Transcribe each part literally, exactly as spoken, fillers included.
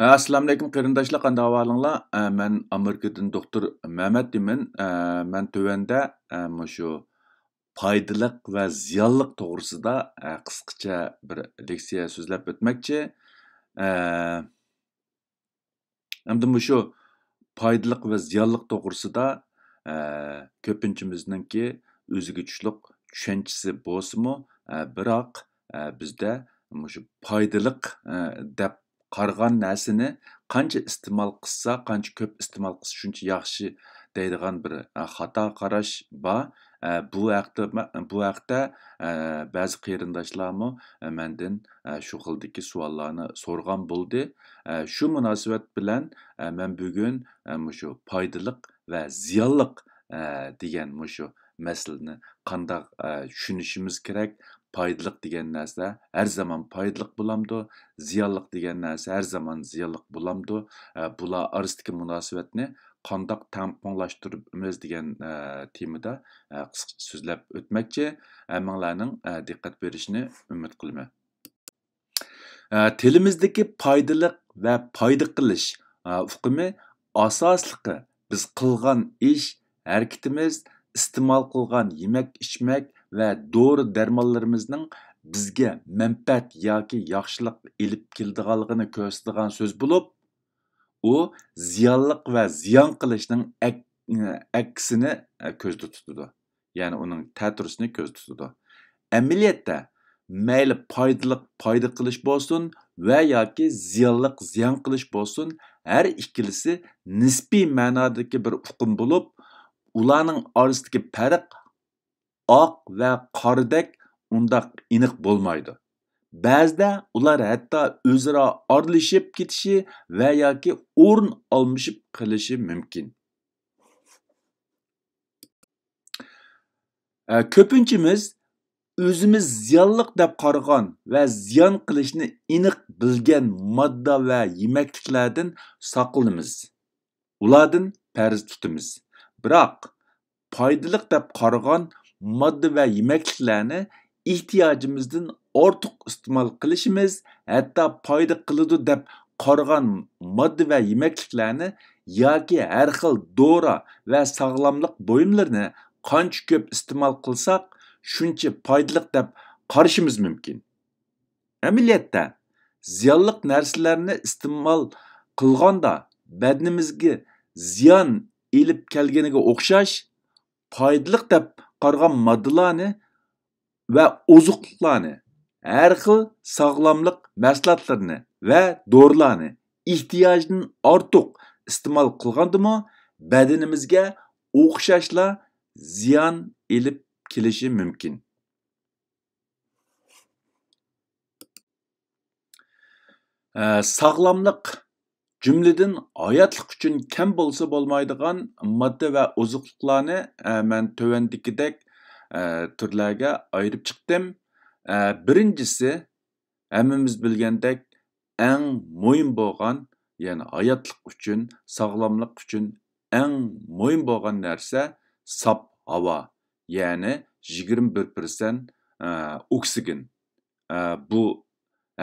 ئەسسالامۇئەلەيكۇم قېرىنداشلار، قانداق ئەھۋالىڭلار؟ ئە، مەن ئامېرىكىدىن دوختۇر مەمەت دېمەن. ئە، مەن تۆۋەندە، ئە، مۇشۇ پايدىلىق ۋە زىيانلىق توغرىسىدا، ئە، قىسقىچە بىر لېكسىيە سۆزلەپ ئۆتمەكچى. ئە، ئەمدى مۇشۇ پايدىلىق ۋە زىيانلىق توغرىسىدا، ئە، كۆپىنچىمىزنىڭكى ئۆزىگە تۇشلۇق چۈشەنچىسى بولسىمۇ، ئە، بىراق، ئە، بىزدە مۇشۇ پايدىلىق، ئە، دەپ قارىغان نەرسىنى قانچە ئىستېمال قىلسا، قانچە كۆپ ئىستېمال قىلسا، شۇنچە ياخشى دەيدىغان بىر، ئە، خاتا قاراش بار. ئە، بۇ ھەقتە، بۇ ھەقتە، ئە، بەزى قېرىنداشلارمۇ، ئە، مەندىن، ئە، شۇ خىلدىكى سوئاللارنى سورىغان بولدى. ئە، شۇ مۇناسىۋەت بىلەن، ئە، مەن بۈگۈن، ئە، مۇشۇ پايدىلىق ۋە زىيانلىق، ئە، دېگەن مۇشۇ مەسىلىنى قانداق، ئە، چۈشىنىشىمىز كېرەك؟ پايدىلىق دېگەن نەرسە ھەر زامان پايدىلىق بولامدۇ؟ زىيانلىق دېگەن نەرسە ھەر زامان زىيانلىق بولامدۇ؟ ئە، بۇلار ئارىسىدىكى مۇناسىۋەتنى قانداق تەڭپۇڭلاشتۇرىمىز دېگەن، ئە، تېمىدا، ئە، قىسقىچە سۆزلەپ ئۆتمەكچى. ھەممىڭلارنىڭ، ئە، دىققەت بېرىشىنى ئۈمىد قىلىمەن. ئە، تىلىمىزدىكى پايدىلىق ۋە پايدا قىلىش، ئە، ئۇقۇمى ئاساسلىقى بىز قىلغان ئىش، ھەرىكىتىمىز، ئىستېمال قىلغان يېمەك-ئىچمەك ۋە دورا-دەرمانلىرىمىزنىڭ بىزگە مەنپەئەت ياكى ياخشىلىق ئېلىپ كېلىدىغانلىقىنى كۆرسىتىدىغان سۆز بولۇپ، ئۇ زىيانلىق ۋە زىيان قىلىشنىڭ ئەك-، ئەكسىنى، ئە، كۆزدە تۇتىدۇ. يەنى ئۇنىڭ تەتۈرىسىنى كۆزدە تۇتىدۇ. ئەمەلىيەتتە، مەيلى پايدىلىق پايدا قىلىش بولسۇن ۋە ياكى زىيانلىق زىيان قىلىش بولسۇن، ھەر ئىككىلىسى نىسپىي مەنادىكى بىر ئۇقۇم بولۇپ، ئۇلارنىڭ ئارىسىدىكى پەرق ئاق ۋە قارىدەك ئۇنداق ئېنىق بولمايدۇ. بەزىدە ئۇلار ھەتتا ئۆزئارا ئارىلىشىپ كېتىشى ۋە ياكى ئورۇن ئالمىشىپ قېلىشى مۇمكىن. ئە، كۆپىنچىمىز ئۆزىمىز زىيانلىق دەپ قارىغان ۋە زىيان قىلىشنى ئېنىق بىلگەن ماددا ۋە يېمەكلىكلەردىن ساقلىنىمىز. ئۇلاردىن پەرەز تۇتىمىز. بىراق، پايدىلىق دەپ قارىغان ماددا ۋە يېمەكلىكلەرنى ئېھتىياجىمىزدىن ئارتۇق ئىستېمال قىلىشىمىز، ھەتتا پايدا قىلىدۇ دەپ قارىغان ماددا ۋە يېمەكلىكلەرنى ياكى ھەر خىل دورا ۋە ساغلاملىق بۇيۇملىرىنى قانچە كۆپ ئىستېمال قىلساق، شۇنچە پايدىلىق دەپ قارىشىمىز مۇمكىن. ئەمەلىيەتتە، زىيانلىق نەرسىلەرنى ئىستېمال قىلغاندا بەدىنىمىزگە زىيان ئېلىپ كەلگىنىگە ئوخشاش، پايدىلىق دەپ قارىغان ماددىلارنى ۋە ئوزۇقلۇقلارنى، ھەر خىل ساغلاملىق مەھسۇلاتلىرىنى ۋە دورىلارنى ئېھتىياجدىن ئارتۇق ئىستېمال قىلغاندىمۇ، بەدىنىمىزگە ئوخشاشلا زىيان ئېلىپ كېلىشى مۇمكىن. ئە، ساغلاملىق، جۈملىدىن ھاياتلىق ئۈچۈن كەم بولسا بولمايدىغان ماددا ۋە ئوزۇقلۇقلارنى، ئە، مەن تۆۋەندىكىدەك، ئە، تۈرلەرگە ئايرىپ چىقتىم. ئە، بىرىنچىسى، ھەممىمىز بىلگەندەك، ئەڭ مۇھىم بولغان، يەنى ھاياتلىق ئۈچۈن، ساغلاملىق ئۈچۈن ئەڭ مۇھىم بولغان نەرسە ساپ ھاۋا، يەنى يىگىرمە بىر پىرسەنت، ئە، ئوكسىگېن. ئە، بۇ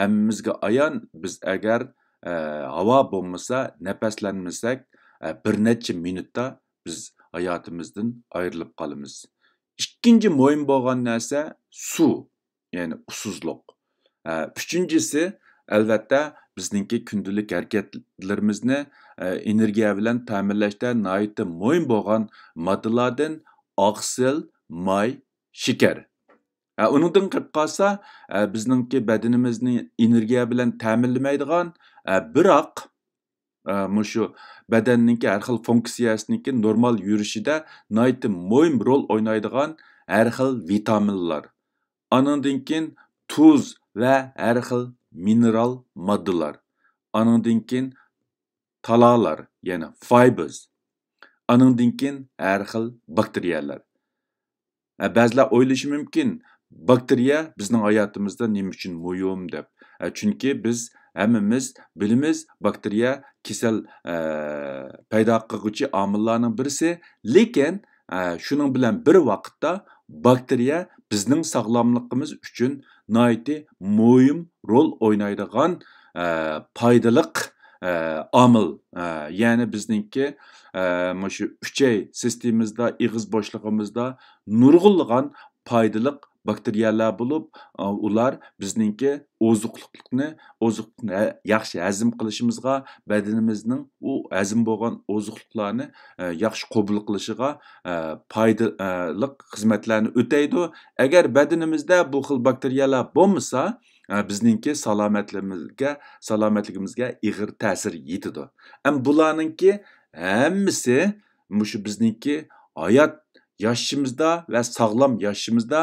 ھەممىمىزگە ئايان، بىز ئەگەر، ئە، ھاۋا بولمىسا، نەپەسلەنمىسەك، ئە، بىر نەچچە مىنۇتتا بىز ھاياتىمىزدىن ئايرىلىپ قالىمىز. ئىككىنچى مۇھىم بولغان نەرسە سۇ، يەنى ئۇسسۇزلۇق. ئە، ئۈچىنچىسى، ئەلۋەتتە، بىزنىڭكى كۈندىلىك ھەرىكەتلىرىمىزنى، ئە، ئېنېرگىيە بىلەن تەمىنلەشتە ناھايىتى مۇھىم بولغان ماددىلاردىن ئاقسىل، ماي، شېكەر. ھە، ئۇنىڭدىن قېلىپ قالسا، ھە، بىزنىڭكى بەدىنىمىزنى ئېنېرگىيە بىلەن تەمىنلىمەيدىغان، ھە، بىراق، ھە، مۇشۇ بەدەننىڭكى ھەر خىل فۇنكسىيەسىنىڭكى نورمال يۈرۈشىدە ناھايىتى مۇھىم رول ئوينايدىغان ھەر خىل ۋىتامىنلار. ئانىڭدىن كېيىن تۇز ۋە ھەر خىل مىنېرال ماددىلار. ئانىڭدىن كېيىن تالالار، يەنى فايبرز. ئانىڭدىن كېيىن ھەر خىل باكتېرىيەلەر. ھە، بەزىلەر ئويلىشى مۇمكىن، باكتېرىيە بىزنىڭ ھاياتىمىزدا نېمە ئۈچۈن مۇھىم دەپ. ھە، چۈنكى بىز ھەممىمىز بىلىمىز، باكتېرىيە كېسەل، ئە، پەيدا قىلغۇچى ئامىللارنىڭ بىرسى. لېكىن، ئە، شۇنىڭ بىلەن بىر ۋاقىتتا باكتېرىيە بىزنىڭ ساغلاملىقىمىز ئۈچۈن ناھايىتى مۇھىم رول ئوينايدىغان، ئە، پايدىلىق، ئە، ئامىل، ئە، يەنى بىزنىڭكى، ئە، مۇشۇ ئۈچەي سىستېمىمىزدا، ئېغىز بوشلۇقىمىزدا نۇرغۇنلىغان پايدىلىق باكتېرىيەلەر بولۇپ، ئە، ئۇلار بىزنىڭكى ئوزۇقلۇقنى، ئوزۇقلۇقنى ھە-، ياخشى ھەزىم قىلىشىمىزغا، بەدىنىمىزنىڭ ئۇ ھەزىم بولغان ئوزۇقلۇقلارنى، ئە، ياخشى قوبۇل قىلىشىغا، ئە، پايدىلىق خىزمەتلەرنى ئۆتەيدۇ. ئەگەر بەدىنىمىزدە بۇ خىل باكتېرىيەلەر بولمىسا، ئە، بىزنىڭكى سالامەتلىكىمىزگە، سالامەتلىكىمىزگە ئېغىر تەسىر يېتىدۇ. ئەم بۇلارنىڭكى ھەممىسى مۇشۇ بىزنىڭكى ھايات ياشىشىمىزدا ۋە ساغلام ياشىشىمىزدا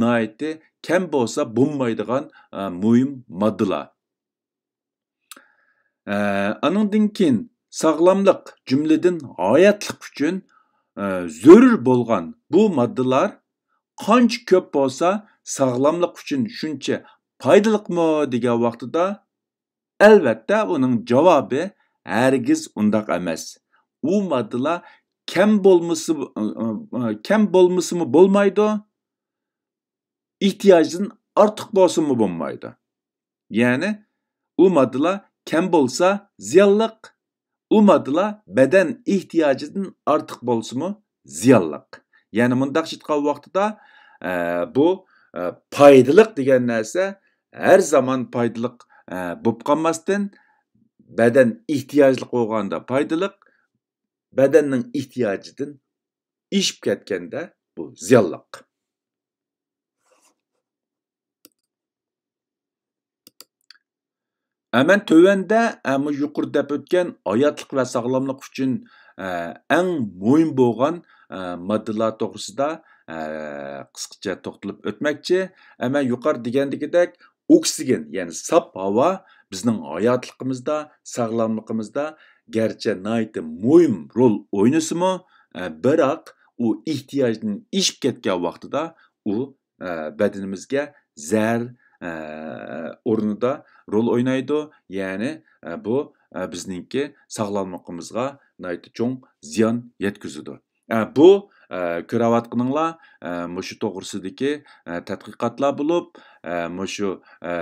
ناھايىتى كەم بولسا بولمايدىغان، ئە، مۇھىم ماددىلار. ئە، ئانىڭدىن كېيىن ساغلاملىق، جۈملىدىن ھاياتلىق ئۈچۈن، ئە، زۆرۈر بولغان بۇ ماددىلار قانچە كۆپ بولسا ساغلاملىق ئۈچۈن شۇنچە پايدىلىقمۇ دېگەن ۋاقتىدا، ئەلۋەتتە ئۇنىڭ جاۋابى ھەرگىز ئۇنداق ئەمەس. ئۇ ماددىلار كەم بولمىسا، ئە، ئە، كەم بولمىسىمۇ بولمايدۇ، ئېھتىياجدىن ئارتۇق بولسىمۇ بولمايدۇ. يەنى ئۇ ماددىلار كەم بولسا زىيانلىق، ئۇ ماددىلار بەدەن ئېھتىياجىدىن ئارتۇق بولسىمۇ زىيانلىق. يەنى مۇنداقچە ئېيتقان ۋاقتىدا، ئە، بۇ، ئە، پايدىلىق دېگەن نەرسە ھەر زامان پايدىلىق، ئە، بولۇپ قالماستىن، بەدەن ئېھتىياجلىق بولغاندا پايدىلىق، بەدەننىڭ ئېھتىياجىدىن ئېشىپ كەتكەندە بۇ زىيانلىق. ئە، مەن تۆۋەندە، ئە، مۇ يۇقىرىدا دەپ ئۆتكەن ھاياتلىق ۋە ساغلاملىق ئۈچۈن، ئە، ئەڭ مۇھىم بولغان، ئە، ماددىلار توغرىسىدا، ئە، قىسقىچە توختىلىپ ئۆتمەكچى. ئە، مەن يۇقىرىدا دېگەندىكىدەك، ئوكسىگېن، يەنى ساپ ھاۋا بىزنىڭ ھاياتلىقىمىزدا، ساغلاملىقىمىزدا گەرچە ناھايىتى مۇھىم رول ئوينىسىمۇ، ئە، بىراق ئۇ ئېھتىياجدىن ئېشىپ كەتكەن ۋاقتىدا ئۇ، ئە، بەدىنىمىزگە زەھەر، ئە، ئورنىدا رول ئوينايدۇ. يەنى، ئە، بۇ، ئە، بىزنىڭكى ساغلاملىقىمىزغا ناھايىتى چوڭ زىيان يەتكۈزىدۇ. ئە، بۇ، ئە، كۆرۈۋاتقىنىڭلار، ئە، مۇشۇ توغرىسىدىكى، ئە، تەتقىقاتلار بولۇپ، ئە، مۇشۇ، ئە،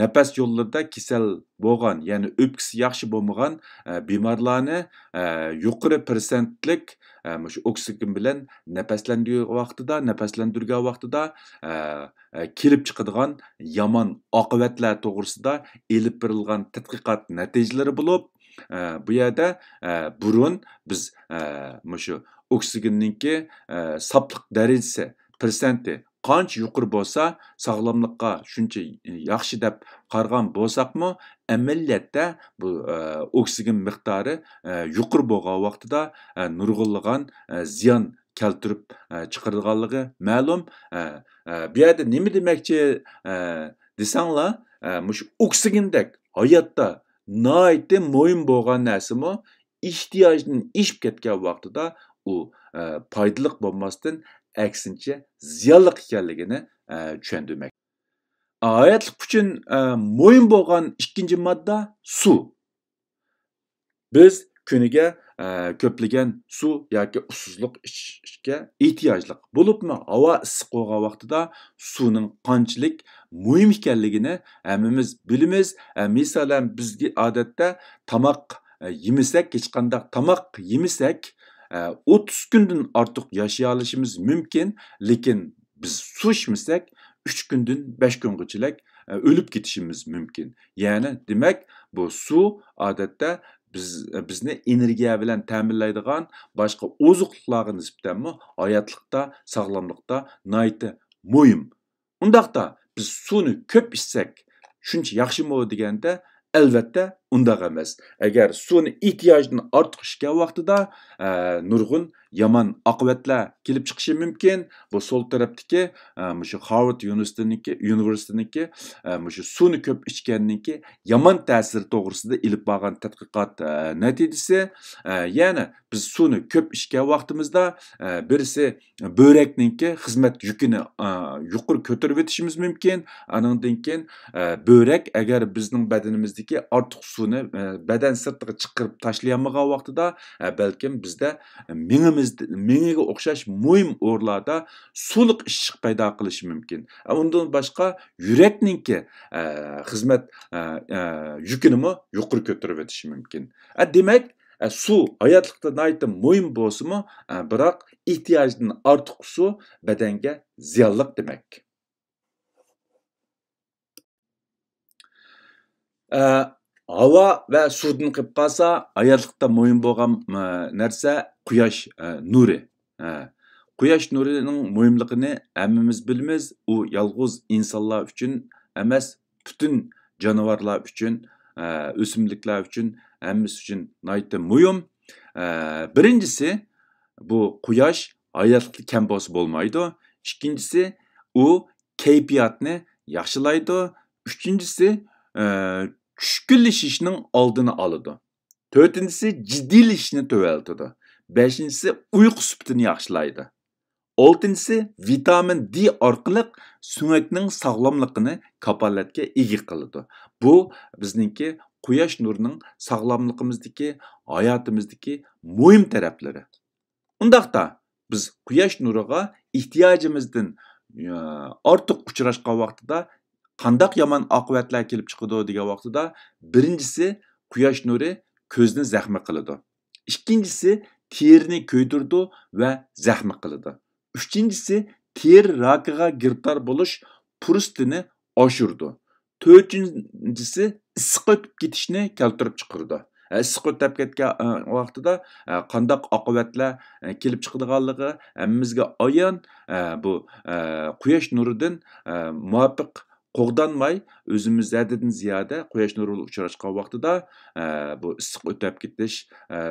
نەپەس يوللىرىدا كېسەل بولغان، يەنى ئۆپكىسى ياخشى بولمىغان، ئە، بىمارلارنى، ئە، يۇقىرى پىرسەنتلىك، ئە، مۇشۇ ئوكسىگېن بىلەن نەپەسلەندۈرگەن ۋاقتىدا، نەپەسلەندۈرگەن ۋاقتىدا، ئە، ئە، كېلىپ چىقىدىغان يامان ئاقىۋەتلەر توغرىسىدا ئېلىپ بېرىلغان تەتقىقات نەتىجىلىرى بولۇپ، ئە، بۇ يەردە، ئە، بۇرۇن بىز، ئە، مۇشۇ ئوكسىگېننىڭكى، ئە، ساپلىق دەرىجىسى، پىرسەنتى قانچە يۇقىرى بولسا، ساغلاملىققا شۇنچە ياخشى دەپ قارىغان بولساقمۇ، ئەمەلىيەتتە بۇ، ئە، ئوكسىگېن مىقدارى، ئە، يۇقىرى بولغان ۋاقتىدا، ئە، نۇرغۇنلىغان، ئە، زىيان كەلتۈرۈپ، ئە، چىقىرىدىغانلىقى مەلۇم. ئە، ئە، بۇ يەردە نېمە دېمەكچى، ئە، دېسەڭلار، ئە، مۇشۇ ئوكسىگېندەك ھاياتتا ناھايىتى مۇھىم بولغان نەرسىمۇ ئېھتىياجدىن ئېشىپ كەتكەن ۋاقتىدا ئۇ، ئە، پايدىلىق بولماستىن، ئەكسىنچە زىيانلىق ئىكەنلىكىنى، ئە، چۈشەندۈرمەك. ھاياتلىق ئۈچۈن، ئە، مۇھىم بولغان ئىككىنچى ماددا سۇ. بىز كۈنىگە، ئە، كۆپلىگەن سۇ ياكى ئۇسسۇزلۇق ئىچىشكە ئېھتىياجلىق. بولۇپمۇ ھاۋا ئىسسىق بولغان ۋاقتىدا سۇنىڭ قانچىلىك مۇھىم ئىكەنلىكىنى ھەممىمىز بىلىمىز. ئە، مىسالەن، بىزگە ئادەتتە تاماق، ئە، يېمىسەك، ھېچقانداق تاماق يېمىسەك، ئە، ئوتتۇز كۈندىن ئارتۇق ياشىيالىشىمىز مۇمكىن، لېكىن بىز سۇ ئىچمىسەك، ئۈچ كۈندىن بەش كۈنغىچىلىك، ئە، ئۆلۈپ كېتىشىمىز مۇمكىن. يەنى، دېمەك، بۇ سۇ ئادەتتە بىز، بىزنى ئېنېرگىيە بىلەن تەمىنلەيدىغان باشقا ئوزۇقلۇقلارغا نىسبەتەنمۇ ھاياتلىقتا، ساغلاملىقتا ناھايىتى مۇھىم. ئۇنداقتا بىز سۇنى كۆپ ئىچسەك، شۇنچە ياخشىمۇ دېگەندە، ئەلۋەتتە ئۇنداق ئەمەس. ئەگەر سۇنى ئېھتىياجدىن ئارتۇق ئىچكەن ۋاقتىدا، ئە، نۇرغۇن يامان ئاقىۋەتلەر كېلىپ چىقىشى مۇمكىن. بۇ سول تەرەپتىكى، ئە، مۇشۇ خارۋارد يۇنىۋېرسىتېتىنىڭكى، يۇنىۋېرسىتېتىنىڭكى، ئە، مۇشۇ سۇنى كۆپ ئىچكەننىڭكى يامان تەسىرى توغرىسىدا ئېلىپ بارغان تەتقىقات، ئە، نەتىجىسى. ئە، يەنى بىز سۇنى كۆپ ئىچكەن ۋاقتىمىزدا، ئە، بىرسى بۆرەكنىڭكى خىزمەت يۈكىنى، ئا، يۇقىرى كۆتۈرۈۋېتىشىمىز مۇمكىن. ئانىڭدىن كېيىن، ئە، بۆرەك ئەگەر بىزنىڭ بەدىنىمىزدىكى ئارتۇق سۇنى، ئە، بەدەن سىرتىغا چىقىرىپ تاشلىيالمىغان ۋاقتىدا، ئە، بەلكىم بىزدە مېڭىمىز، مېڭىگە ئوخشاش مۇھىم ئورۇنلاردا سۇلۇق ئىششىق پەيدا قىلىشى مۇمكىن. ئە، ئۇندىن باشقا يۈرەكنىڭكى، ئە، خىزمەت، ئە، ئە، يۈكىنىمۇ يۇقىرى كۆتۈرۈۋېتىشى مۇمكىن. ئە، دېمەك، ئە، سۇ ھاياتلىقتا ناھايىتى مۇھىم بولسىمۇ، ئە، بىراق ئېھتىياجدىن ئارتۇق سۇ بەدەنگە زىيانلىق دېمەك. ئە، ھاۋا ۋە سۇدىن قېلىپ قالسا، ھاياتلىقتا مۇھىم بولغان، ئە، نەرسە قۇياش، ئە، نۇرى. ئە، قۇياش نۇرىنىڭ مۇھىملىقىنى ھەممىمىز بىلىمىز. ئۇ يالغۇز ئىنسانلار ئۈچۈن ئەمەس، پۈتۈن جانىۋارلار ئۈچۈن، ئە، ئۆسۈملۈكلەر ئۈچۈن، ھەممىسى ئۈچۈن ناھايىتى مۇھىم. ئە، بىرىنچىسى، بۇ قۇياش ھاياتلىقتا كەم بولسا بولمايدۇ. ئىككىنچىسى، ئۇ كەيپىياتنى ياخشىلايدۇ. ئۈچىنچىسى، ئە، چۈشكۈنلىشىشنىڭ ئالدىنى ئالىدۇ. تۆتىنچىسى، جىددىيلىشىشنى تۆۋەنلىتىدۇ. بەشىنچىسى، ئۇيقۇ سۈپىتىنى ياخشىلايدۇ. ئالتىنچىسى، ۋىتامىن دې ئارقىلىق سۆڭەكنىڭ ساغلاملىقىنى كاپالەتكە ئىگە قىلىدۇ. بۇ بىزنىڭكى قۇياش نۇرىنىڭ ساغلاملىقىمىزدىكى، ھاياتىمىزدىكى مۇھىم تەرەپلىرى. ئۇنداقتا، بىز قۇياش نۇرىغا ئېھتىياجىمىزدىن، ئە، ئارتۇق ئۇچراشقان ۋاقتىدا قانداق يامان ئاقىۋەتلەر كېلىپ چىقىدۇ دېگەن ۋاقتىدا، بىرىنچىسى، قۇياش نۇرى كۆزنى زەخمە قىلىدۇ. ئىككىنچىسى، تېرىنى كۆيدۈرىدۇ ۋە زەخمە قىلىدۇ. ئۈچىنچىسى، تېرە راكىغا گىرىپتار بولۇش پۇرسىتىنى ئاشۇرىدۇ. تۆتىنچىسى، ئىسسىق ئۆتۈپ كېتىشنى كەلتۈرۈپ چىقىرىدۇ. ئە، ئىسسىق ئۆتۈپ كەتكەن، ئە، ۋاقتىدا، ئە، قانداق ئاقىۋەتلەر، ئە، كېلىپ چىقىدىغانلىقى ھەممىمىزگە ئايان. ئە، بۇ، ئە، قۇياش نۇرىدىن، ئە، مۇۋاپىق قوغدانماي، ئۆزىمىز ھەددىدىن زىيادە قۇياش نۇرى بىلەن ئۇچراشقان ۋاقتىدا، ئە، بۇ ئىسسىق ئۆتۈپ كېتىش، ئە،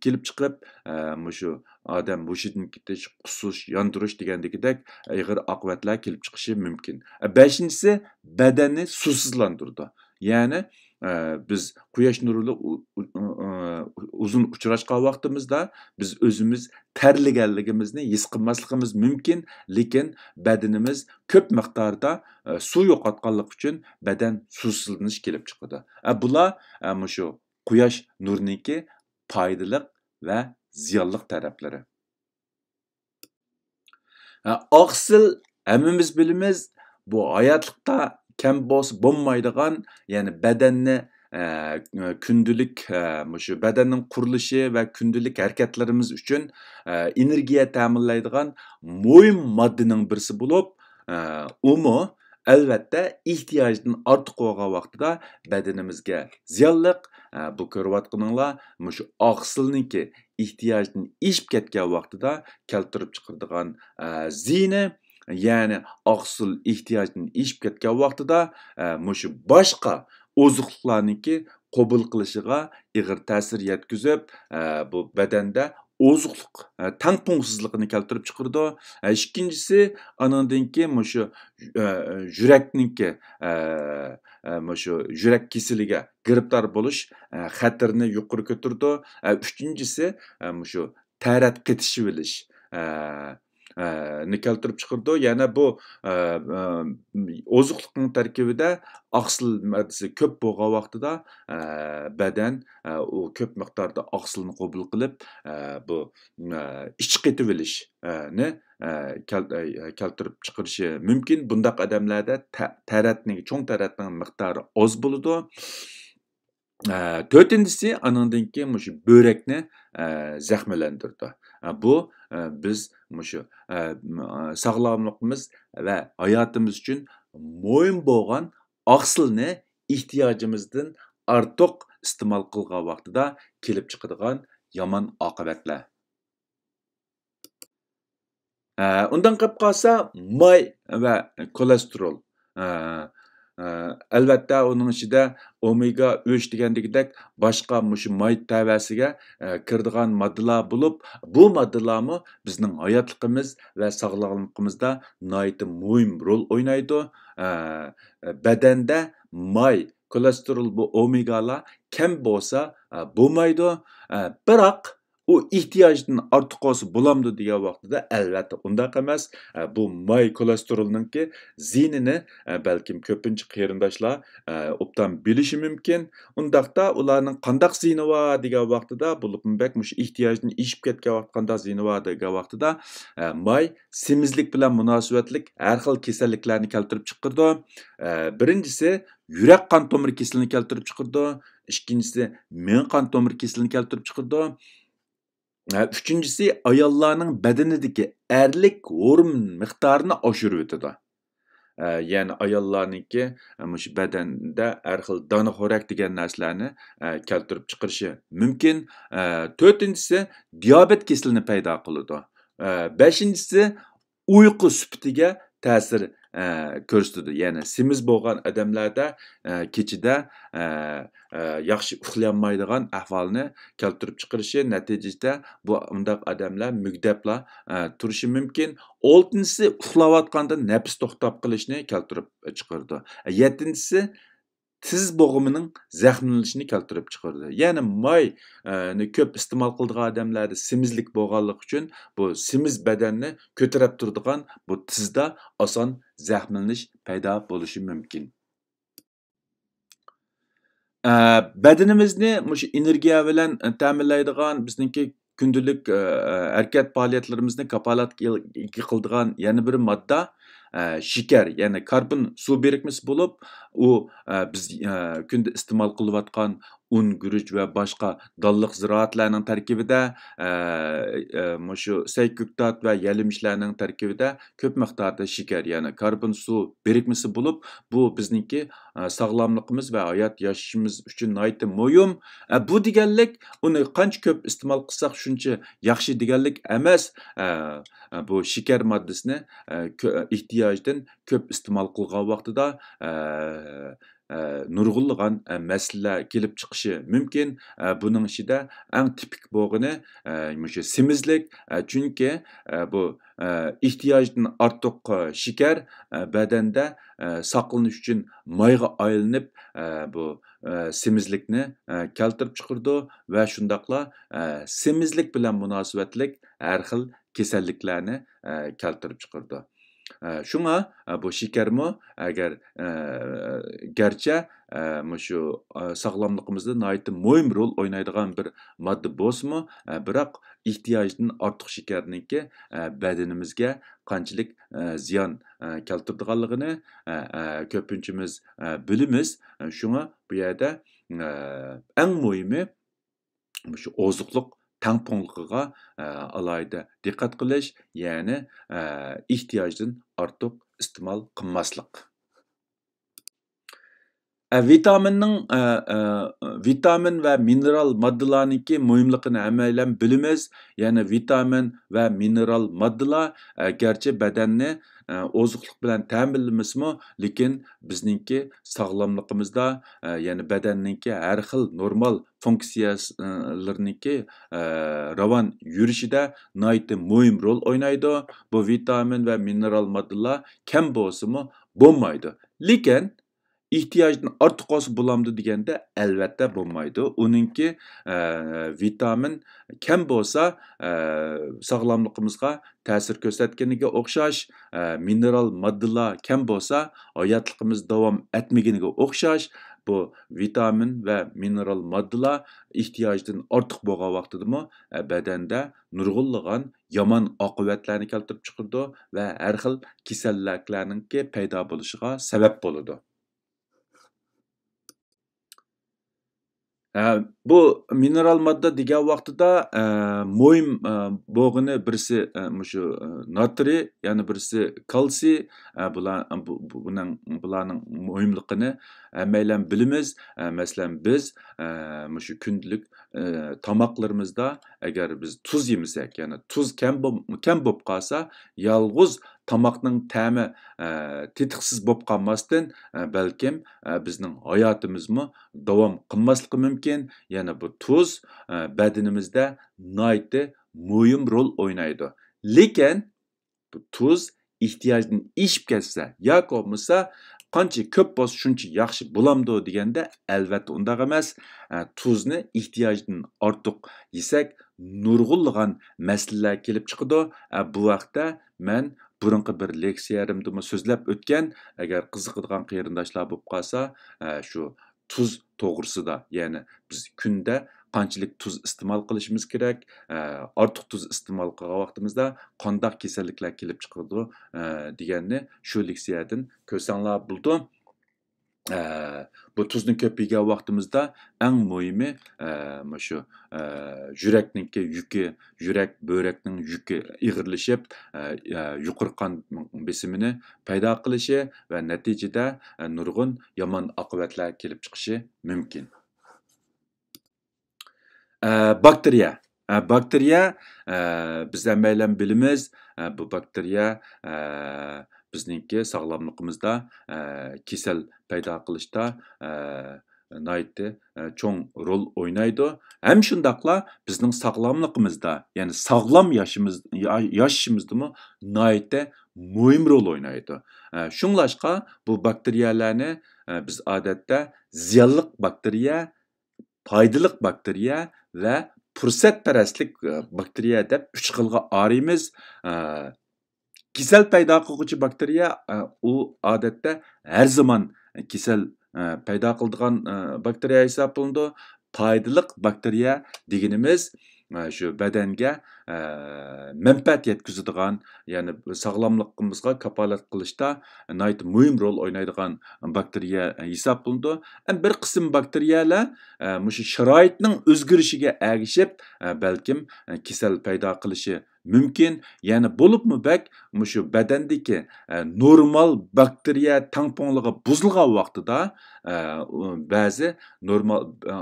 كېلىپ چىقىپ، ئە، مۇشۇ ئادەم ھوشىدىن كېتىش، قۇسۇش، ياندۇرۇش دېگەندىكىدەك ئېغىر ئاقىۋەتلەر كېلىپ چىقىشى مۇمكىن. ئە، بەشىنچىسى، بەدەننى سۇسىزلاندۇرىدۇ. يەنى، ئە، بىز قۇياش نۇرى بىلەن ئۇ-، ئۇ-، ئۇ-، ئۇزۇن ئۇچراشقان ۋاقتىمىزدا بىز ئۆزىمىز تەرلىگەنلىكىمىزنى ھېس قىلماسلىقىمىز مۇمكىن، لېكىن بەدىنىمىز كۆپ مىقداردا، ئە، سۇ يوقاتقانلىقى ئۈچۈن بەدەن سۇسىزلىنىش كېلىپ چىقىدۇ. ئە، بۇلار، ئە، مۇشۇ قۇياش نۇرىنىڭكى پايدىلىق ۋە زىيانلىق تەرەپلىرى. ھە، ئاقسىل ھەممىمىز بىلىمىز، بۇ ھاياتلىقتا كەم بولسا بولمايدىغان، يەنى بەدەننى، ئە، كۈندىلىك، ئە، مۇشۇ بەدەننىڭ قۇرۇلۇشى ۋە كۈندىلىك ھەرىكەتلىرىمىز ئۈچۈن، ئە، ئېنېرگىيە تەمىنلەيدىغان مۇھىم ماددىنىڭ بىرسى بولۇپ، ئە، ئۇمۇ ئەلۋەتتە ئېھتىياجدىن ئارتۇق بولغان ۋاقتىدا بەدىنىمىزگە زىيانلىق. ئە، بۇ كۆرۈۋاتقىنىڭلار مۇشۇ ئاقسىلنىڭكى ئېھتىياجدىن ئېشىپ كەتكەن ۋاقتىدا كەلتۈرۈپ چىقىرىدىغان، ئە، زىيىنى، يەنى ئاقسىل ئېھتىياجدىن ئېشىپ كەتكەن ۋاقتىدا، ئە، مۇشۇ باشقا ئوزۇقلۇقلارنىڭكى قوبۇل قىلىشىغا ئېغىر تەسىر يەتكۈزۈپ، ئە، بۇ بەدەندە ئوزۇقلۇق، ئە، تەڭپۇڭسىزلىقىنى كەلتۈرۈپ چىقىرىدۇ. ئە، ئىككىنچىسى، ئانىڭدىن كېيىن مۇشۇ، ئە، يۈرەكنىڭكى، ئە، ئە، مۇشۇ يۈرەك كېسىلىگە گىرىپتار بولۇش، ئە، خەتىرىنى يۇقىرى كۆتۈرىدۇ. ئە، ئۈچىنچىسى، ئە، مۇشۇ تەرەت قېتىشىۋېلىش، ئە، ئە، نى كەلتۈرۈپ چىقىرىدۇ. يەنە بۇ، ئە، ئە، ئوزۇقلۇقنىڭ تەركىبىدە ئاقسىل ماددىسى كۆپ بولغان ۋاقتىدا، ئە، بەدەن، ئە، ئۇ كۆپ مىقداردا ئاقسىلنى قوبۇل قىلىپ، ئە، بۇ، ئە، ئىچ قېتىۋېلىش، ئە، نى، ئە، كەل-، ئە، كەلتۈرۈپ چىقىرىشى مۇمكىن. بۇنداق ئادەملەردە تە-، تەرەتنىڭ، چوڭ تەرەتنىڭ مىقدارى ئاز بولىدۇ. ئە، تۆتىنچىسى، ئانىڭدىن كېيىن مۇشۇ بۆرەكنى، ئە، زەخىملەندۈرىدۇ. ئە، بۇ، ئە، بىز مۇشۇ، ئە، م-، ئە، ساغلاملىقىمىز ۋە ھاياتىمىز ئۈچۈن مۇھىم بولغان ئاقسىلنى ئېھتىياجىمىزدىن ئارتۇق ئىستېمال قىلغان ۋاقتىدا كېلىپ چىقىدىغان يامان ئاقىۋەتلەر. ئە، ئۇنداق قىلىپ قالسا، ماي ۋە كولېستېرول. ئە، ئە، ئەلۋەتتە، ئۇنىڭ ئىچىدە ئومېگا ئۈچ دېگەندىكىدەك باشقا مۇشۇ ماي تەۋەسىگە، ئە، كىرىدىغان ماددىلار بولۇپ، بۇ ماددىلارمۇ بىزنىڭ ھاياتلىقىمىز ۋە ساغلاملىقىمىزدا ناھايىتى مۇھىم رول ئوينايدۇ. ئە، بەدەندە ماي، كولېستېرول، بۇ ئومېگالار كەم بولسا، ئە، بولمايدۇ. ئە، بىراق، ئۇ ئېھتىياجدىن ئارتۇق بولسا بولامدۇ دېگەن ۋاقتىدا، ئەلۋەتتە ئۇنداق ئەمەس. ئە، بۇ ماي كولېستېرولنىڭكى زىيىنىنى، ئە، بەلكىم كۆپىنچە قېرىنداشلار، ئە، ئوبدان بىلىشى مۇمكىن. ئۇنداقتا ئۇلارنىڭ قانداق زىيىنى بار دېگەن ۋاقتىدا، بولۇپمۇ بەك مۇشۇ ئېھتىياجدىن ئېشىپ كەتكەن ۋاقىت قانداق زىيىنى بار دېگەن ۋاقتىدا، ئە، ماي سېمىزلىك بىلەن مۇناسىۋەتلىك ھەر خىل كېسەللىكلەرنى كەلتۈرۈپ چىقىرىدۇ. ئە، بىرىنچىسى، يۈرەك قان تومۇر كېسىلىنى كەلتۈرۈپ چىقىرىدۇ. ئىككىنچىسى، مېڭە قان تومۇر كېسىلىنى كەلتۈرۈپ چىقىرىدۇ. ئە، ئۈچىنچىسى، ئاياللارنىڭ بەدىنىدىكى ئەرلىك ھورمون مىقدارىنى ئاشۇرۇۋېتىدۇ. ئە، يەنى ئاياللارنىڭكى، ئە، مۇشۇ بەدەندە ھەر خىل دانا خورەك دېگەن نەرسىلەرنى، ئە، كەلتۈرۈپ چىقىرىشى مۇمكىن. ئە، تۆتىنچىسى، دىيابېت كېسىلىنى پەيدا قىلىدۇ. ئە، بەشىنچىسى، ئۇيقۇ سۈپىتىگە تەسىر، ئە، كۆرسىتىدۇ. يەنى سېمىز بولغان ئادەملەردە، ئە، كېچىدە، ئە، ئە، ياخشى ئۇخلىيالمايدىغان ئەھۋالنى كەلتۈرۈپ چىقىرىشى، نەتىجىدە بۇ، ئۇنداق ئادەملەر مۈگدەپلا، ئە، تۇرۇشى مۇمكىن. ئالتىنچىسى، ئۇخلاۋاتقاندا نەپىس توختاپ قېلىشنى كەلتۈرۈپ چىقىرىدۇ. يەتتىنچىسى، تىز بوغۇمىنىڭ زەخىملىنىشىنى كەلتۈرۈپ چىقىرىدۇ. يەنى ماي، ئە، نى كۆپ ئىستېمال قىلىدىغان ئادەملەردە سېمىزلىك بولغانلىقى ئۈچۈن بۇ سېمىز بەدەننى كۆتۈرۈپ تۇرىدىغان بۇ تىزدا ئاسان زەخىملىنىش پەيدا بولۇشى مۇمكىن. ئە، بەدىنىمىزنى مۇشۇ ئېنېرگىيە بىلەن، ئە، تەمىنلەيدىغان، بىزنىڭكى كۈندىلىك، ئە، ھەرىكەت پائالىيەتلىرىمىزنى كاپالەتكە ئىگە قىلىدىغان يەنە بىر ماددا، ئە، شېكەر، يەنى كاربون سۇ بىرىكمىسى بولۇپ، ئۇ، ئە، بىز، ئە، كۈندە ئىستېمال قىلىۋاتقان ئۇن، گۈرۈچ ۋە باشقا دانلىق زىرائەتلەرنىڭ تەركىبىدە، ئە، ئە، مۇشۇ سەي-كۆكتات ۋە يەلىمىشلەرنىڭ تەركىبىدە كۆپ مىقداردا شېكەر، يەنى كاربون سۇ بىرىكمىسى بولۇپ، بۇ بىزنىڭكى، ئە، ساغلاملىقىمىز ۋە ھايات ياشىشىمىز ئۈچۈن ناھايىتى مۇھىم. ئە، بۇ دېگەنلىك، ئۇنى قانچە كۆپ ئىستېمال قىلساق، شۇنچە ياخشى دېگەنلىك ئەمەس. ئە، ئە، بۇ شېكەر ماددىسىنى، ئە، كۆ-، ئېھتىياجدىن كۆپ ئىستېمال قىلغان ۋاقتىدا، ئە، ئە، نۇرغۇنلىغان، ئە، مەسىلىلەر كېلىپ چىقىشى مۇمكىن. ئە، بۇنىڭ ئىچىدە ئەڭ تىپىك بولغىنى، ئە، مۇشۇ سېمىزلىك. ئە، چۈنكى، ئە، بۇ، ئە، ئېھتىياجدىن ئارتۇق، ئە، شېكەر، ئە، بەدەندە، ئە، ساقلىنىش ئۈچۈن مايغا ئايلىنىپ، ئە، بۇ، ئە، سېمىزلىكنى، ئە، كەلتۈرۈپ چىقىرىدۇ ۋە شۇنداقلا، ئە، سېمىزلىك بىلەن مۇناسىۋەتلىك ھەر خىل كېسەللىكلەرنى، ئە، كەلتۈرۈپ چىقىرىدۇ. ئە، شۇڭا، ئە، بۇ شېكەرمۇ ئەگەر، ئە، گەرچە، ئە، مۇشۇ، ئە، ساغلاملىقىمىزدا ناھايىتى مۇھىم رول ئوينايدىغان بىر ماددا بولسىمۇ، ئە، بىراق ئېھتىياجدىن ئارتۇق شېكەرنىڭكى، ئە، بەدىنىمىزگە قانچىلىك، ئە، زىيان، ئە، كەلتۈرىدىغانلىقىنى، ئە، ئە، كۆپىنچىمىز، ئە، بىلىمىز. ئە، شۇڭا بۇ يەردە، ئە، ئەڭ مۇھىمى، مۇشۇ ئوزۇقلۇق تەڭپۇڭلۇقىغا، ئە، ئالاھىدە دىققەت قىلىش، يەنى، ئە، ئېھتىياجدىن ئارتۇق ئىستېمال قىلماسلىق. ئە، ۋىتامىننىڭ، ئە، ئە، ۋىتامىن ۋە مىنېرال ماددىلارنىڭكى مۇھىملىقىنى ھەممەيلەن بىلىمىز. يەنى ۋىتامىن ۋە مىنېرال ماددىلار، ئە، گەرچە بەدەننى، ئە، ئوزۇقلۇق بىلەن تەمىنلىمىسىمۇ، لېكىن بىزنىڭكى ساغلاملىقىمىزدا، ئە، يەنى بەدەننىڭكى ھەر خىل نورمال فۇنكسىيەلىرىنىڭكى، ئە، راۋان يۈرۈشىدە ناھايىتى مۇھىم رول ئوينايدۇ. بۇ ۋىتامىن ۋە مىنېرال ماددىلار كەم بولسىمۇ بولمايدۇ. لېكىن ئېھتىياجدىن ئارتۇق بولسا بولامدۇ دېگەندە، ئەلۋەتتە بولمايدۇ. ئۇنىڭكى، ئە، ۋىتامىن كەم بولسا، ئە، ساغلاملىقىمىزغا تەسىر كۆرسەتكىنىگە ئوخشاش، ئە، مىنېرال ماددىلار كەم بولسا، ھاياتلىقىمىز داۋام ئەتمىگىنىگە ئوخشاش، بۇ ۋىتامىن ۋە مىنېرال ماددىلار ئېھتىياجدىن ئارتۇق بولغان ۋاقتىدىمۇ، ئە، بەدەندە نۇرغۇنلىغان يامان ئاقىۋەتلەرنى كەلتۈرۈپ چىقىرىدۇ ۋە ھەر خىل كېسەللىكلەرنىڭكى پەيدا بولۇشىغا سەۋەب بولىدۇ. ئە، بۇ مىنېرال ماددا دېگەن ۋاقتىدا، ئە، مۇھىم، ئە، بولغىنى بىرسى، ئە، مۇشۇ، ئە، ناترىي، يەنە بىرسى كالتسىي. ئە، بۇلار، بۇ، بۇ، بۇنىڭ، بۇلارنىڭ مۇھىملىقىنى ھەممەيلەن بىلىمىز. ئە، مەسىلەن، بىز، ئە، مۇشۇ كۈندىلىك، ئە، تاماقلىرىمىزدا ئەگەر بىز تۇز يېمىسەك، يەنى تۇز كەم بول-، كەم بولۇپ قالسا، يالغۇز تاماقنىڭ تەمى، ئە، تېتىقسىز بولۇپ قالماستىن، ئە، بەلكىم، ئە، بىزنىڭ ھاياتىمىزمۇ داۋام قىلماسلىقى مۇمكىن. يەنە بۇ تۇز، ئە، بەدىنىمىزدە ناھايىتى مۇھىم رول ئوينايدۇ. لېكىن بۇ تۇز ئېھتىياجدىن ئېشىپ كەتسە ياكى بولمىسا قانچە كۆپ بولسا شۇنچە ياخشى بولامدۇ دېگەندە، ئەلۋەتتە ئۇنداق ئەمەس. ئە، تۇزنى ئېھتىياجدىن ئارتۇق يېسەك نۇرغۇنلىغان مەسىلىلەر كېلىپ چىقىدۇ. ئە، بۇ ھەقتە مەن بۇرۇنقى بىر لېكسىيەمدىمۇ سۆزلەپ ئۆتكەن. ئەگەر قىزىقىدىغان قېرىنداشلار بولۇپ قالسا، ئە، شۇ تۇز توغرىسىدا، يەنى بىز كۈندە قانچىلىك تۇز ئىستېمال قىلىشىمىز كېرەك، ئە، ئارتۇق تۇز ئىستېمال قىلغان ۋاقتىمىزدا قانداق كېسەللىكلەر كېلىپ چىقىدۇ، ئە، دېگەننى شۇ لېكسىيەدىن كۆرسەڭلار بولىدۇ. ئە، بۇ تۇزنى كۆپ يېگەن ۋاقتىمىزدا ئەڭ مۇھىمى، ئە، مۇشۇ، ئە، يۈرەكنىڭكى يۈكى، يۈرەك، بۆرەكنىڭ يۈكى ئېغىرلىشىپ، ئە، ئە، يۇقىرى قان بېسىمىنى پەيدا قىلىشى ۋە نەتىجىدە، ئە، نۇرغۇن يامان ئاقىۋەتلەر كېلىپ چىقىشى مۇمكىن. ئە، باكتېرىيە. ئە، باكتېرىيە، ئە، بىز ھەممەيلەن بىلىمىز، ئە، بۇ باكتېرىيە، ئە، بىزنىڭكى ساغلاملىقىمىزدا، ئە، كېسەل پەيدا قىلىشتا، ئە، ناھايىتى، ئە، چوڭ رول ئوينايدۇ. ھەم شۇنداقلا بىزنىڭ ساغلاملىقىمىزدا، يەنى ساغلام ياشىمىز-، يا-، ياشىشىمىزدىمۇ ناھايىتى مۇھىم رول ئوينايدۇ. ئە، شۇڭلاشقا بۇ باكتېرىيەلەرنى، ئە، بىز ئادەتتە زىيانلىق باكتېرىيە، پايدىلىق باكتېرىيە ۋە پۇرسەتپەرەسلىك، ئە، باكتېرىيە دەپ ئۈچ خىلغا ئايرىيمىز. ئە، كېسەل پەيدا قىلغۇچى باكتېرىيە، ئە، ئۇ ئادەتتە ھەر زامان كېسەل، ئە، پەيدا قىلىدىغان، ئە، باكتېرىيە ھېسابلىنىدۇ. پايدىلىق باكتېرىيە دېگىنىمىز، ئە، شۇ بەدەنگە، ئە، مەنپەئەت يەتكۈزىدىغان، يەنى ساغلاملىقىمىزغا كاپالەت قىلىشتا ناھايىتى مۇھىم رول ئوينايدىغان باكتېرىيە ھېسابلىنىدۇ. ئەمما بىر قىسىم باكتېرىيەلەر، ئە، مۇشۇ شارائىتنىڭ ئۆزگىرىشىگە ئەگىشىپ، ئە، بەلكىم، ئە، كېسەل پەيدا قىلىشى مۇمكىن. يەنە بولۇپمۇ بەك مۇشۇ بەدەندىكى، ئە، نورمال باكتېرىيە تەڭپۇڭلۇقى بۇزۇلغان ۋاقتىدا، ئە، ئۇ بەزى نورمال، ئە،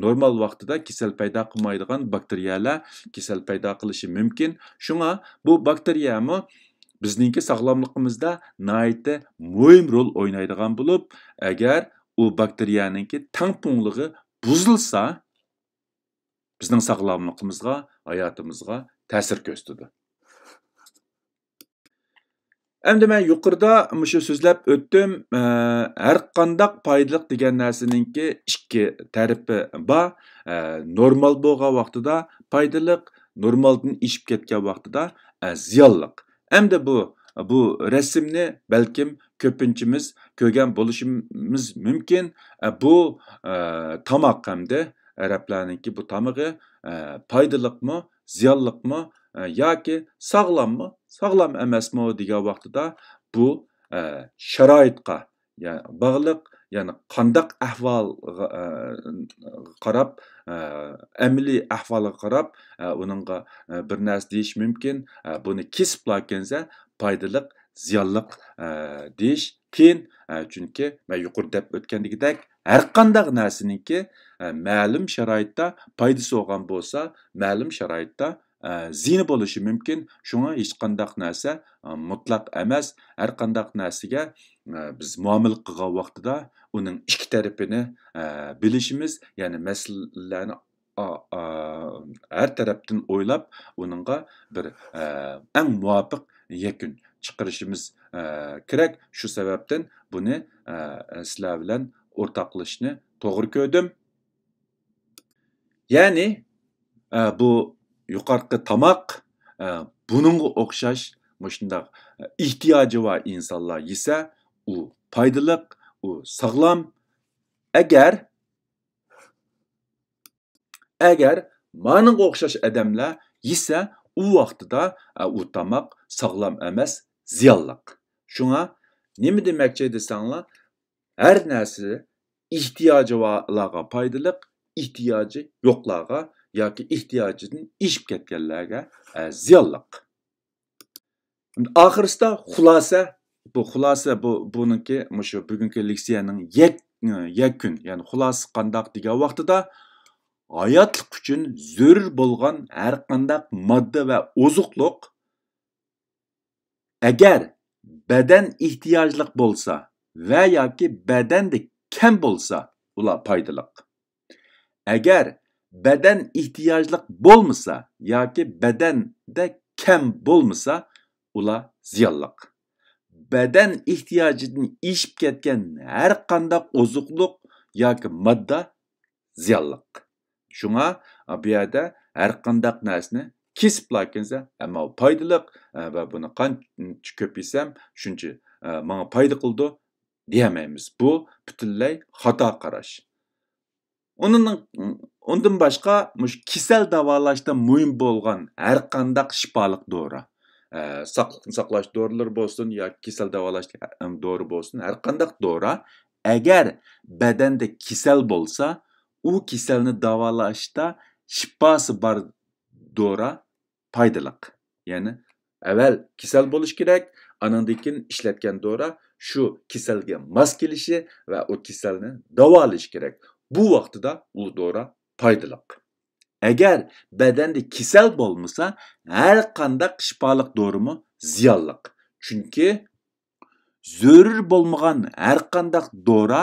نورمال ۋاقتىدا كېسەل پەيدا قىلمايدىغان باكتېرىيەلەر كېسەل پەيدا قىلىشى مۇمكىن. شۇڭا بۇ باكتېرىيەمۇ بىزنىڭكى ساغلاملىقىمىزدا ناھايىتى مۇھىم رول ئوينايدىغان بولۇپ، ئەگەر ئۇ باكتېرىيەنىڭكى تەڭپۇڭلۇقى بۇزۇلسا، بىزنىڭ ساغلاملىقىمىزغا، ھاياتىمىزغا تەسىر كۆرسىتىدۇ. ئەمدى مەن يۇقىرىدا مۇشۇ سۆزلەپ ئۆتتۈم، ئە، ھەر قانداق پايدىلىق دېگەن نەرسىنىڭكى ئىككى تەرىپى بار. ئە، نورمال بولغان ۋاقتىدا پايدىلىق، نورمالدىن ئېشىپ كەتكەن ۋاقتىدا، ئە، زىيانلىق. ئەمدى بۇ، بۇ رەسىمنى بەلكىم كۆپىنچىمىز كۆرگەن بولۇشىمىز مۇمكىن. ئە، بۇ، ئە، تاماق ھەمدە ئەرەبلەرنىڭكى بۇ تامىقى، ئە، پايدىلىقمۇ، زىيانلىقمۇ، ئە، ياكى ساغلاممۇ، ساغلام ئەمەسمۇ دېگەن ۋاقتىدا بۇ، ئە، شارائىتقا، يا-، باغلىق، يەنى قانداق ئەھۋالغا، ئە، قاراپ، ئە، ئەمەلىي ئەھۋالغا قاراپ، ئە، ئۇنىڭغا، ئە، بىر نەرسە دېيىش مۇمكىن. ئە، بۇنى كېسىپلا كەنسە پايدىلىق، زىيانلىق، ئە، دېيىش قىيىن. ئە، چۈنكى مەن يۇقىرىدا دەپ ئۆتكەندىكىدەك، ھەر قانداق نەرسىنىڭكى، ئە، مەلۇم شارائىتتا پايدىسى بولغان بولسا، مەلۇم شارائىتتا، ئە، زىيىنى بولۇشى مۇمكىن. شۇڭا ھېچقانداق نەرسە، ئە، مۇتلەق ئەمەس. ھەر قانداق نەرسىگە، ئە، بىز مۇئامىلە قىلغان ۋاقتىدا ئۇنىڭ ئىككى تەرىپىنى، ئە، بىلىشىمىز، يەنى مەسىلىلەرنى ئا-، ئا-، ھەر تەرەپتىن ئويلاپ، ئۇنىڭغا بىر، ئە، ئەڭ مۇۋاپىق يەكۈن چىقىرىشىمىز، ئە، كېرەك. شۇ سەۋەبتىن بۇنى، ئە، سىلەر بىلەن ئورتاقلىشىشنى توغرا كۆردۈم. يەنى، ئە، بۇ يۇقىرىقى تاماق، ئە، بۇنىڭغا ئوخشاش مۇشۇنداق، ئە، ئېھتىياجى بار ئىنسانلار يېسە، ئۇ پايدىلىق، ئۇ ساغلام. ئەگەر ئەگەر مانىڭغا ئوخشاش ئادەملەر يېسە، ئۇ ۋاقتىدا، ئە، ئۇ تاماق ساغلام ئەمەس، زىيانلىق. شۇڭا نېمە دېمەكچى دېسەڭلار، ھەر نەرسە ئېھتىياجى بارلارغا پايدىلىق، ئېھتىياجى يوقلارغا ياكى ئېھتىياجىدىن ئېشىپ كەتكەنلەرگە، ئە، زىيانلىق. ئاخىرسىدا خۇلاسە، بۇ خۇلاسە، بۇ، بۇنىڭكى مۇشۇ بۈگۈنكى لېكسىيەنىڭ يەك-، يەكۈن، يەنى خۇلاسىسى قانداق دېگەن ۋاقتىدا، ھاياتلىق ئۈچۈن زۆرۈر بولغان ھەر قانداق ماددا ۋە ئوزۇقلۇق، ئەگەر بەدەن ئېھتىياجلىق بولسا ۋە ياكى بەدەندە كەم بولسا، ئۇلار پايدىلىق. ئەگەر بەدەن ئېھتىياجلىق بولمىسا ياكى بەدەندە كەم بولمىسا، ئۇلار زىيانلىق. بەدەن ئېھتىياجىدىن ئېشىپ كەتكەن ھەر قانداق ئوزۇقلۇق ياكى ماددا زىيانلىق. شۇڭا بۇ يەردە ھەر قانداق نەرسىنى كېسىپلا ئەكەنسە، ئەمما ئۇ پايدىلىق، ئە، ۋە بۇنى قانچە كۆپ يېسەم، شۇنچە، ئە، ماڭا پايدا قىلىدۇ دېيەلمەيمىز. بۇ پۈتۈنلەي خاتا قاراش. ئۇنىڭ، ئۇندىن باشقا مۇشۇ كېسەل داۋالاشتا مۇھىم بولغان ھەر قانداق شىپالىق دورا، ئە، ساقلىقنى ساقلاش دورىلىرى بولسۇن ياكى كېسەل داۋالاش، ئە، دورا بولسۇن، ھەر قانداق دورا، ئەگەر بەدەندە كېسەل بولسا، ئۇ كېسەلنى داۋالاشتا شىپاسى بار دورا پايدىلىق. يەنى ئەۋەل كېسەل بولۇش كېرەك، ئانىڭدىن كېيىن ئىشلەتكەن دورا شۇ كېسەلگە ماس كېلىشى ۋە ئۇ كېسەلنى داۋالىشى كېرەك. بۇ ۋاقتىدا ئۇ دورا پايدىلىق. ئەگەر بەدەندە كېسەل بولمىسا، ھەر قانداق شىپالىق دورىمۇ زىيانلىق. چۈنكى زۆرۈر بولمىغان ھەر قانداق دورا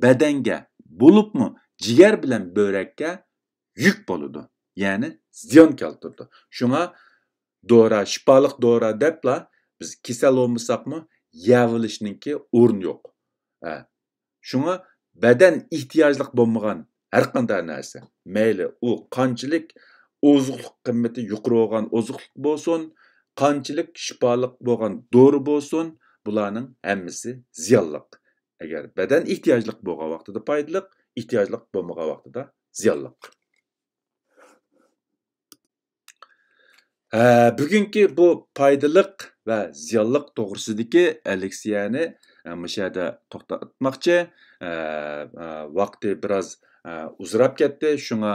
بەدەنگە، بولۇپمۇ جىگەر بىلەن بۆرەككە يۈك بولىدۇ، يەنى زىيان كەلتۈرىدۇ. شۇڭا دورا، شىپالىق دورا دەپلا بىز كېسەل بولمىساقمۇ يەۋېلىشنىڭكى ئورنى يوق. ھە. شۇڭا بەدەن ئېھتىياجلىق بولمىغان ھەر قانداق نەرسە، مەيلى ئۇ قانچىلىك ئوزۇقلۇق قىممىتى يۇقىرى بولغان ئوزۇقلۇق بولسۇن، قانچىلىك شىپالىق بولغان دورا بولسۇن، بۇلارنىڭ ھەممىسى زىيانلىق. ئەگەر بەدەن ئېھتىياجلىق بولغان ۋاقتىدا پايدىلىق، ئېھتىياجلىق بولمىغان ۋاقتىدا زىيانلىق. ھە، بۈگۈنكى بۇ پايدىلىق ۋە زىيانلىق توغرىسىدىكى لېكسىيەنى، ئە، مۇشۇ يەردە توختاتماقچى. ئە، ئە، ۋاقتى بىراز، ئە، ئۇزىراپ كەتتى، شۇڭا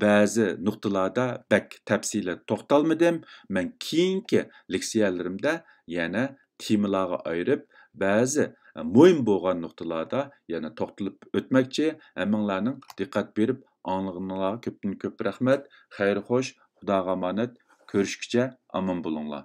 بەزى نۇقتىلاردا بەك تەپسىلىي توختالمىدىم. مەن كېيىنكى لېكسىيەلىرىمدە يەنە تېمىلارغا ئايرىپ، بەزى، ئە، مۇھىم بولغان نۇقتىلاردا يەنە توختىلىپ ئۆتمەكچى. ھەممىڭلارنىڭ دىققەت بېرىپ ئاڭلىغىنىڭلارغا كۆپتىن كۆپ رەھمەت. خەير خوش، خۇداغا ئامانەت. كۆرۈشكىچە ئامان بولۇڭلار.